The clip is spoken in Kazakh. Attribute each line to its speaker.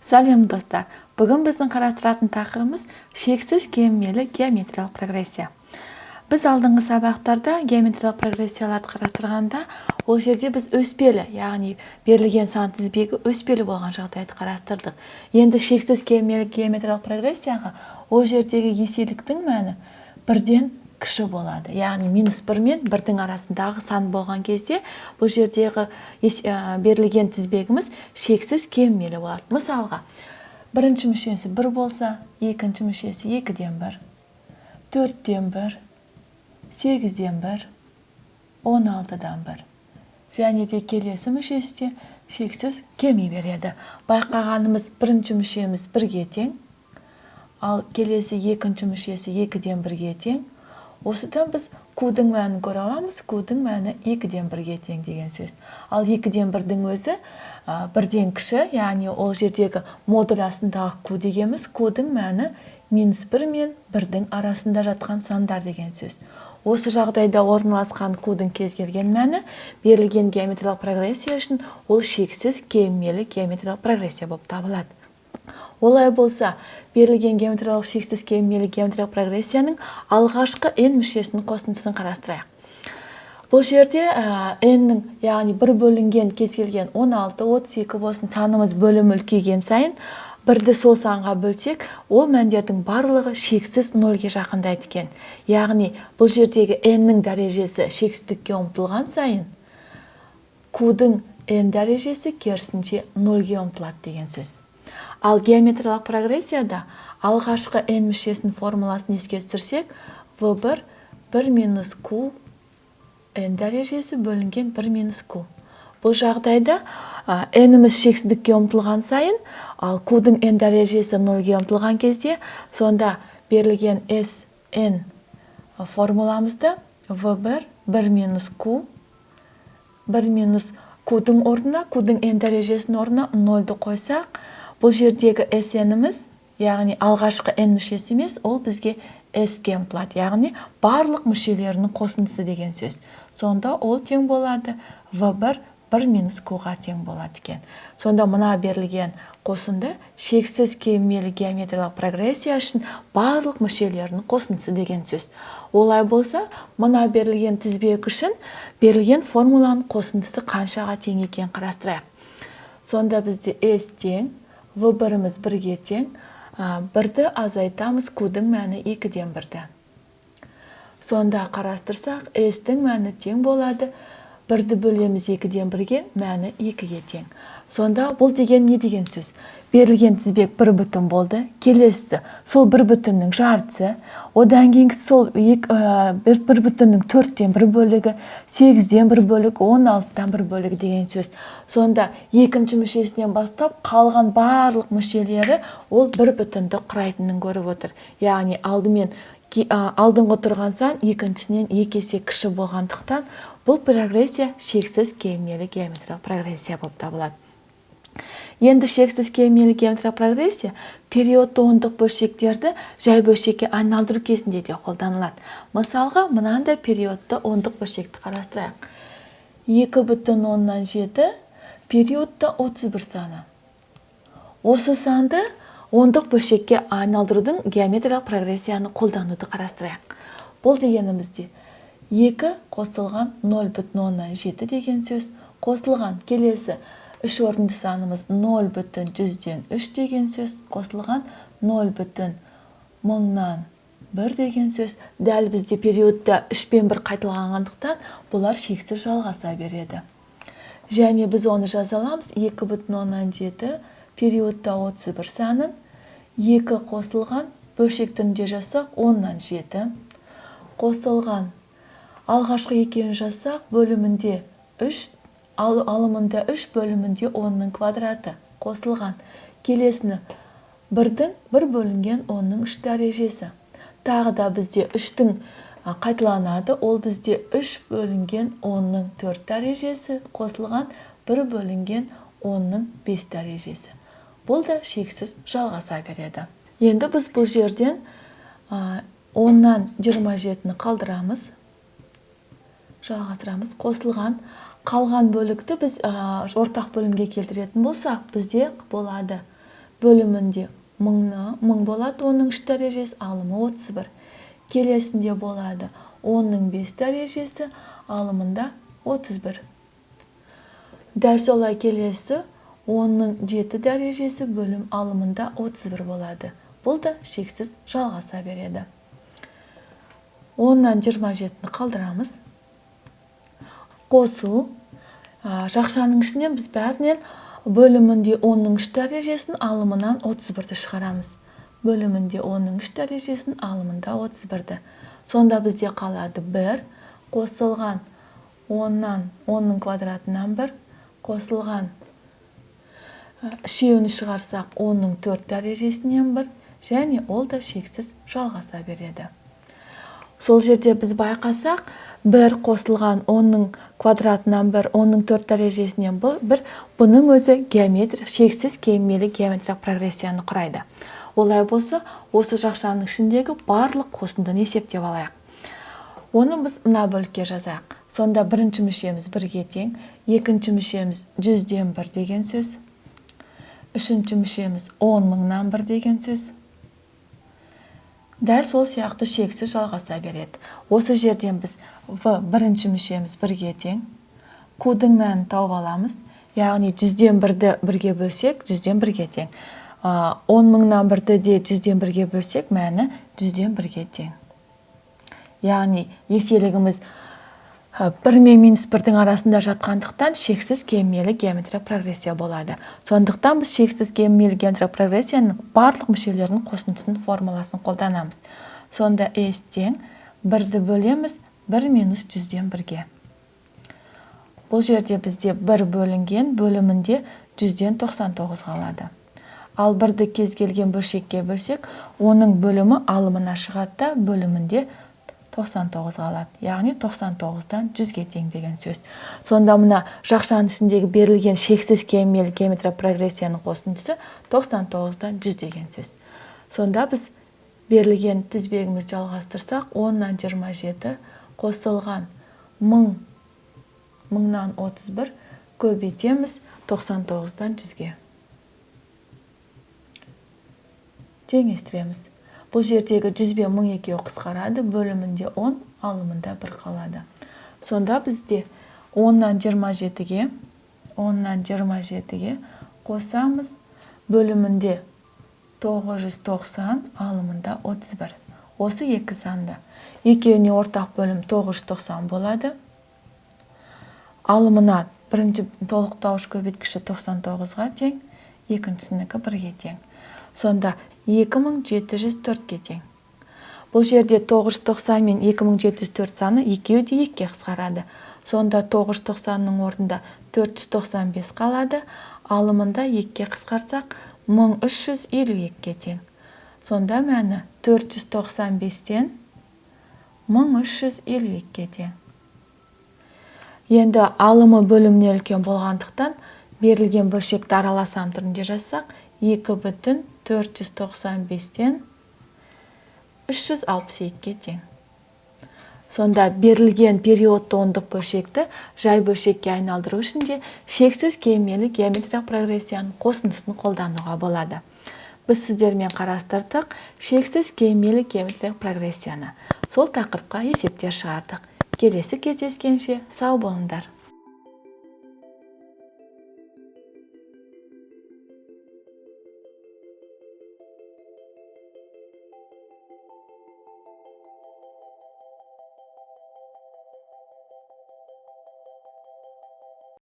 Speaker 1: Сәлем, достар! Бүгін біздің қарастыратын тақырыбымыз – шексіз кемімелі геометриялық прогрессия. Біз алдыңғы сабақтарда геометриялық прогрессияларды қарастырғанда, ол жерде біз өспелі, яғни берілген сан тізбегі өспелі болған жағдайды қарастырдық. Енді шексіз кемімелі геометриялық прогрессияға ол жердегі еселіктің мәні бірден кіші болады, яғни минус бір мен бірдің арасындағы сан болған кезде, бұл жердегі берілген тізбегіміз шексіз кемімелі болады. Мысалға, бірінші мүшесі бір болса, екінші мүшесі екіден бір, төрттен бір, сегізден бір, 16-дан бір және де келесі мүшесі де шексіз кеми береді. Байқағанымыз, бірінші мүшеміз бірге тең, ал келесі екінші мүшесі екіден бірге тең. Осыдан біз q-дің мәнін көре аламыз. Q-дің мәні екіден бірге тең деген сөз. Ал екіден бірдің өзі бірден кіші, яғни ол жердегі модуль астындағы q дегеніміз q-дің мәні минус бір мен бірдің арасында жатқан сандар деген сөз. Осы жағдайда орналасқан q-дің кез келген мәні берілген геометриялық прогрессия үшін ол шексіз кемімелі геометриялық прогрессия болып табылады. Олай болса, берілген геометриялық шексіз кемімелі геометриялық прогрессияның алғашқы n мүшесінің қосындысын қарастырайық. Бұл жерде n-нің, яғни бір бөлінген кез келген 16, 32 болсын, санымыз бөлімі үлкейген сайын, бірді сол санға бөлсек, ол мәндердің барлығы шексіз нөлге жақындайды екен. Яғни бұл жердегі n-нің дәрежесі шексіздікке ұмтылған сайын, q-дің n дәрежесі керісінше нөлге ұмтылады деген сөз. Ал геометриялық прогрессияда алғашқы n мүшесінің формуласын еске түсірсек, v1 1 минус q n дәрежесі бөлінген 1 минус q. Бұл жағдайда n-іміз шексіздікке ұмтылған сайын, ал q-дің n дәрежесі нөлге ұмтылған кезде, сонда берілген s n формуламызда v1 1 минус q, 1 минус q-дің орнына, q-дің n дәрежесінің орнына нөлді қойсақ, бұл жердегі sn-іміз, яғни алғашқы n мүшесі емес, ол бізге s-ке ұмтылады, яғни барлық мүшелерінің қосындысы деген сөз. Сонда ол тең болады v1 1 минус q-ға тең болады екен. Сонда мына берілген қосынды шексіз кемімелі геометриялық прогрессия үшін барлық мүшелерінің қосындысы деген сөз. Олай болса, мына берілген тізбек үшін берілген формуланың қосындысы қаншаға тең екенін қарастырайық. Сонда бізде s тең в біріміз бірге тең, бірді азайтамыз q-дің мәні екіден бірді. Сонда қарастырсақ, s-тің мәні тең болады бірді бөлеміз екіден бірге, мәні екіге тең. Сонда бұл деген не деген сөз? Берілген тізбек бір бүтін болды, келесісі сол бір бүтіннің жартысы, одан кейінгісі сол бір бүтіннің төрттен бір бөлігі, сегізден бір бөлігі, 16-тан бір бөлігі деген сөз. Сонда екінші мүшесінен бастап қалған барлық мүшелері ол бір бүтінді құрайтынын көріп отыр. Яғни алдымен алдыңғы тұрған сан екіншісінен екі есе кіші болғандықтан, бұл прогрессия шексіз кемімелі геометриялық прогрессия болып табылады. Енді шексіз кемімелі геометриялық прогрессия периодты ондық бөлшектерді жай бөлшекке айналдыру кезінде де қолданылады. Мысалға, мынандай периодты ондық бөлшекті қарастырайық. 2,7 периодта 31 саны. Осы санды ондық бөлшекке айналдырудың геометриялық прогрессияны қолдануды қарастырайық. Бұл дегенімізде 2 қосылған 0,7 деген сөз, қосылған келесі үш орынды санымыз 0,103 деген сөз, қосылған 0,001 деген сөз. Дәл бізде периодта 3 пен 1 қайталанғандықтан, бұлар шексіз жалғаса береді. Және біз оны жаза аламыз: 2,7 периодта 31 санын 2 қосылған, бөлшек түрінде жазсақ, оннан жеті, қосылған алғашқы екеуін жазсақ, бөлімінде 3, алымында 3, бөлімінде онның квадраты, қосылған келесіні бірдің бір бөлінген онның үш дәрежесі. Тағы да бізде үштің қайталанады, ол бізде үш бөлінген онның төрт дәрежесі, қосылған бір бөлінген онның бес дәрежесі. Бұл да шексіз жалғаса береді. Енді біз бұл жерден оннан 27-ні қалдырамыз, жалғастырамыз, қосылған қалған бөлікті біз ортақ бөлімге келтіретін болсақ, бізде болады Бөлімінде 1000 болады, 10-ның 3 дәрежесі, алымы 31. Келесінде болады 10-ның 5 дәрежесі, алымында 31. Дәл солай келесі 10-ның 7 дәрежесі бөлім алымында 31 болады. Бұл да шексіз жалғаса береді. 10-нан 27-ні қалдырамыз. Қосу. Жақшаның ішінен біз бәрінен бөлімінде 10-ның 3 дәрежесін алымынан 31-ді шығарамыз. Бөлімінде 10-ның 3 дәрежесін алымында 31-ді. Сонда бізде қалады 1 қосылған 10-нан 10-ның квадратынан 1 қосылған үшеуін шығарсақ 10-ның 4 дәрежесінен 1 және ол да шексіз жалғаса береді. Сол жерде біз байқасақ, 1 қосылған 10-ның квадратынан 1, 10-ның 4 дәрежесінен 1, бұның өзі геометрия, шексіз кемімелі геометриялық прогрессияны құрайды. Олай болса, осы жақшаның ішіндегі барлық қосындыны есептеп алайық. Оны біз мына бөлікке жазайық. Сонда бірінші мүшеміз 1-ге тең, екінші мүшеміз 100-ден 1 деген сөз, үшінші мүшеміз 10 мыңнан 1 деген сөз. Дәл сол сияқты шексіз жалғаса береді. Осы жерден біз В бірінші мүшеміз 1-ге тең, Q-дің мәнін тауып аламыз, яғни 100-ден 1-ді 1-ге бөлсек, 100-ден 1-ге тең. 10 мыңнан 1-ді де 100-ден 1-ге бөлсек, мәні 100-ден 1-ге тең. Яғни еселігіміз 1 мен минус 1-дің арасында жатқандықтан шексіз кемімелі геометриялық прогрессия болады. Сондықтан біз шексіз кемімелі геометриялық прогрессияның барлық мүшелерінің қосындысының формуласын қолданамыз. Сонда S тең 1-ді бөлеміз 1 минус 100-ден 1-ге. Бұл жерде бізде 1 бөлінген бөлімінде 100-ден 99 қалады. Ал 1-ді кез келген бөлшекке бөлсек, оның бөлімі алымына шығады да бөлімінде 99 қалады. Яғни 99-дан 100-ге тең деген сөз. Сонда мына жақшаның ішіндегі берілген шексіз кемімелі геометриялық прогрессияның қосындысы 99-дан 100 деген сөз. Сонда біз берілген тізбегімізді жалғастырсақ, 10-нан 27 қосылған 1000, 1000-нан 31 көбейтеміз 99-дан 100-ге. Теңестіреміз. Бұл жердегі 100 бен 1000 екеуі қысқарады, бөлімінде 10, алымында 1 қалады. Сонда бізде 10-нан 27-ге, 10-нан 27-ге қосамыз, бөлімінде 990, алымында 31. Осы екі санды. Екеуіне ортақ бөлім 990 болады. Алымына бірінші толықтауыш көбейткіші 99-ға тең, екіншісінікі 1-ге тең. Сонда 2704-ке тең. Бұл жерде 990 мен 2704 саны екеуі де 2-ге қысқарады. Сонда 990-ның орнында 495 қалады. Алымында 2-ге қысқарсақ 1352-ге тең. Сонда мәні 495-тен 1352-ге тең. Енді алымы бөліміне үлкен болғандықтан берілген бөлшекті аралас сан түрінде жазсақ, 2,495-тен 362-ге тең. Сонда берілген периодты ондық бөлшекті жай бөлшекке айналдыру үшін де шексіз кемімелі геометриялық прогрессияның қосындысын қолдануға болады. Біз сіздермен қарастырдық шексіз кемімелі геометриялық прогрессияны. Сол тақырыпқа есептер шығардық. Келесі кездескенше сау болыңдар.